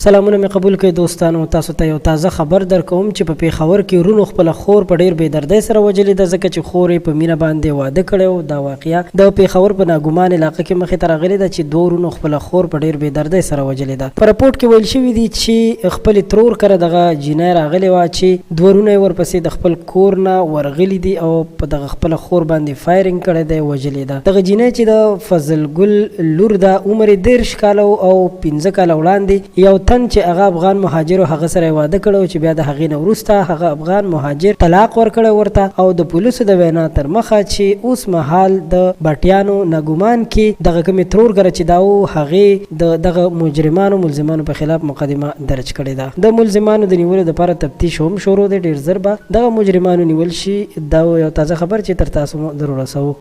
سلامونه مې قبول کړئ دوستانو، تاسو ته یو تازه خبر درکوم چې په پېښور کې ورونو خپله خور په ډېر بې دردۍ سره وژلې ده ځکه چې خور یې په مینه باندې واده کړی و. دا واقعه د پېښور په ناګمان علاقه کې مخې ته راغلې ده چې دوو ورونو خپله خور په ډېر بې دردۍ سره وژلې ده. په رپوټ کې ویل شوي دي چې خپلې ترور کره دغه جینۍ راغلې وه چې دوه ورونه یې ورپسې د خپل کور نه ورغلي دي او په دغه خپله خور باندې فایرنګ کړی دی، وژلې ده. دغه جینۍ چې د فضل ګل لور ده، عمر یې 30 کاله و او 5 کاله وړاندې یو تن چې هغه افغان مهاجر و هغه سره یې واده کړی و چې بیا د هغې نه وروسته هغه افغان مهاجر طلاق ورکړی ورته او د پولیسو د وینا تر مخه چې اوس مهال د بټیانو ناګومان کې دغه کومې ترور ګره چې دا و هغې د دغه مجرمانو ملزمانو په خلاف مقدمه درج کړې ده. د ملزمانو د نیولو دپاره تفتیش هم شروع دی، ډیر زر به دغه مجرمانو نیول شي. دا و یو تازه خبر چې تر تاسو مو درورسوو.